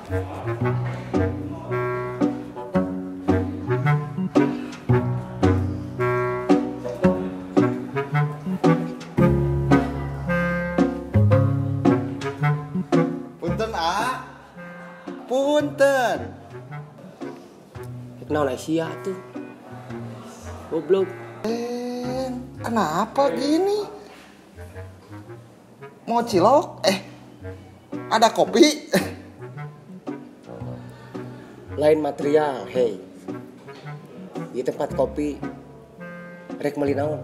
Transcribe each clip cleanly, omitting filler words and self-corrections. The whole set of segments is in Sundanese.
Punten ah. Punten. Kenal sia tuh. Goblok. Kenapa gini? Mau cilok? Ada kopi? Lain material, hei. Di tempat kopi rek meuli naon?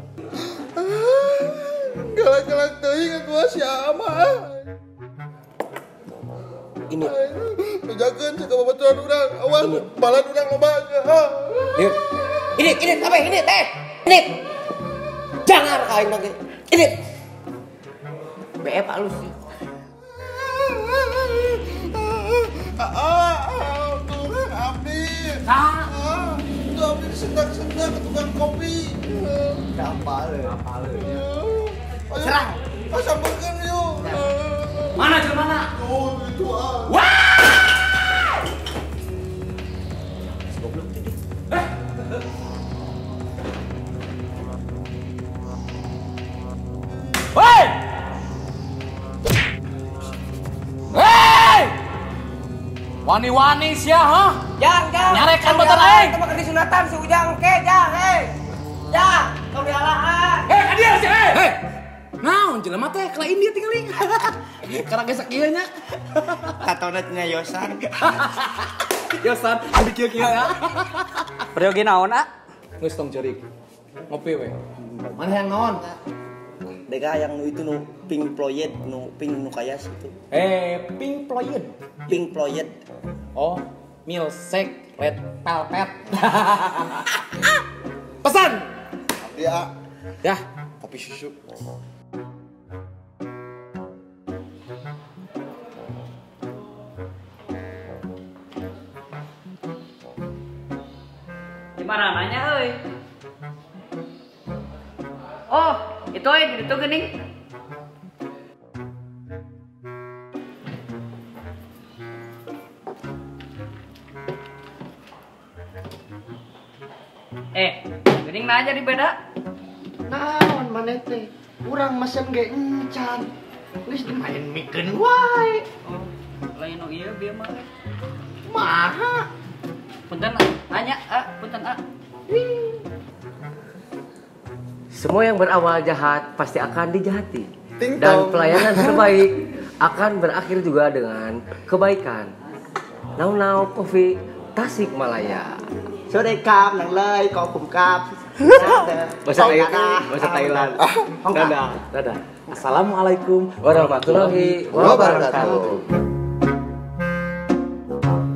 Galak-galak teuing aku siapa? Ini. Bejakeun cek babaturan urang. Awas balan urang loba. Ini apa ini teh? Ini. Jangan kain lagi. Ini. BF halus sih. Tuhan abdi. Itu abdi disentak-sentak ke tukang kopi. Kapal. Serang. Sampeurkeun yuk. Mana jelema? Tuh, itu ah. Wah! Goblok tadi. Woi! Hei! Wani-wani sia, ha? Jang, jang. Nyarekan botan aing. Teu make disunatan si Ujang ke, jang, hei. Jang, tong dialaan. Hei, ka dieu sia, hei. Hei. Naon jelema teh kelain dia tinggali. Karena gesek ieu nya. Tatona tina Yosan. Yosan, ambil kieu-kieu ya. Peryogi naon, ah? Geus tong ceurik. Ngopi we. Mana yang naon? Deka yang nu itu nu Pink Floyd, nu pink nu kayas itu. Pink Floyd. Pink Floyd. Oh, milkshake red velvet. Pesan. Dia. Ya, kopi susu. Gimana nanya, euy? Oh, itu euy di ditu geuning. Geuning nanya di beda. Naon maneh teh? Urang mesen ge encan. Geus dimain mikeun wae. Oh, lain nu ieu bieu mah. Maha. Punten nanya, ah, punten ah. Semua yang berawal jahat pasti akan dijahati. Ting Dan tong. Pelayanan terbaik akan berakhir juga dengan kebaikan. Now Now Coffee Tasikmalaya. Sore kap, nang lei, kau kum kap. Bahasa Thailand, bahasa Thailand. Dadah, dadah. Assalamualaikum warahmatullahi wabarakatuh.